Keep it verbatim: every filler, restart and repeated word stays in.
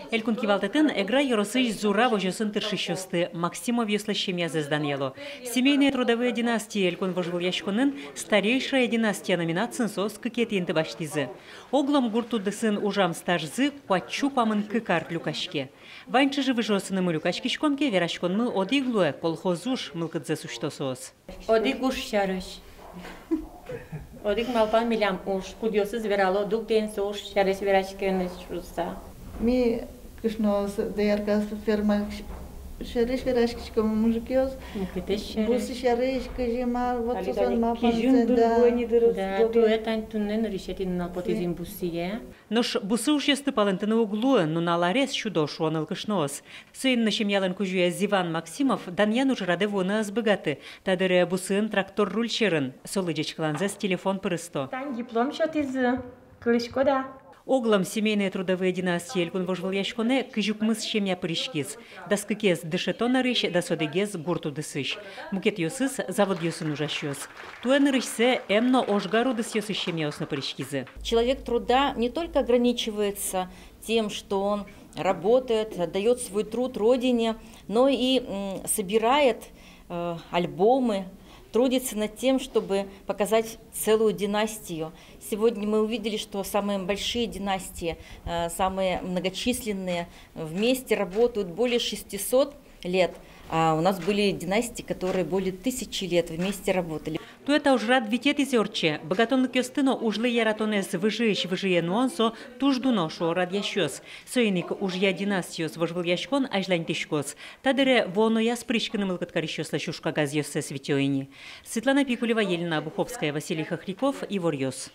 Элькун кивалтэтын Эгра ёросысь Зура возёсын тыршисьёсты, Максимовъёслэсь семьязэс данъяло. «Семейные трудовые династии» элькун вожвылъяськонын «Старейшая династия» номинациын соос кыкетӥ инты басьтӥзы. Оглом гурт удысын ужам стажзы куать сю куамын кык ар люкаське. Вань чыжы-выжыосынымы люкаськиськом ке, вераськонмы одӥг луэ: колхоз уж мылкыдзэс усьто соос. Одӥг уж сярысь. Одӥг малпан милям уж, кудъёсыз верало дугдӥен со уж сярысь вераськемысь шуыса. Ми кышноос доярка ферма сярысь вераськиськом, мужикъёс. Мукетэз сярысь. Бусы сярысь, кызьы ма, вот. Али соин али малпан кизьын сен, дыр да. Вуэ ни дыр. Да, туэ тань туннэ нырысетӥ нунал потӥз ини бусые. Нош бусы ужъёсты палэнтыны уг луы, нунал арез сюдо, шуо нылкышноос. Соин но семьялэн кузёез Иван Максимов данъян ужрадэ вуыны ӧз быгаты. Та дыре бусыын трактор руль сьӧрын, солы ӟечкыланзэс телефон пыр ысто. Тань диплом сётӥзы, кылӥськод-а? Оглом «Семейные трудовые династии» элькун вожвылъяськонэ кызь укмыс семья пыриськиз. Дас кыкез дышетон ӧрысь, дас одӥгез гурт удысысь. Мукетъёсыз заводъёсын ужасьёс. Туэ нырысьсэ эм но ожгар удысъёсысь семьяос но пыриськизы. Человек труда не только ограничивается тем, что он работает, отдаёт свой труд родине, но и, м, собирает, э, альбомы, трудится над тем, чтобы показать целую династию. Сегодня мы увидели, что самые большие династии, э, самые многочисленные, вместе работают более шестисот лет. А у нас были династии, которые более тысячи лет вместе работали. Туэ та ужрад витетӥзэ ортче. Быгатонлыкъёсты но ужлы яратонэз выжыысь выжые нуон со туж дуно, шуо радъясьёс. Соин ик «Ужъя династиос» вожвылъяськон азьланьтӥськоз. Та дыре вуонояз пыриськыны мылкыд карисьёслэсь ужкагазъёссэс витё ини. Светлана Пикулева, Елена Обуховская, Василий Хохряков, «Иворъёс».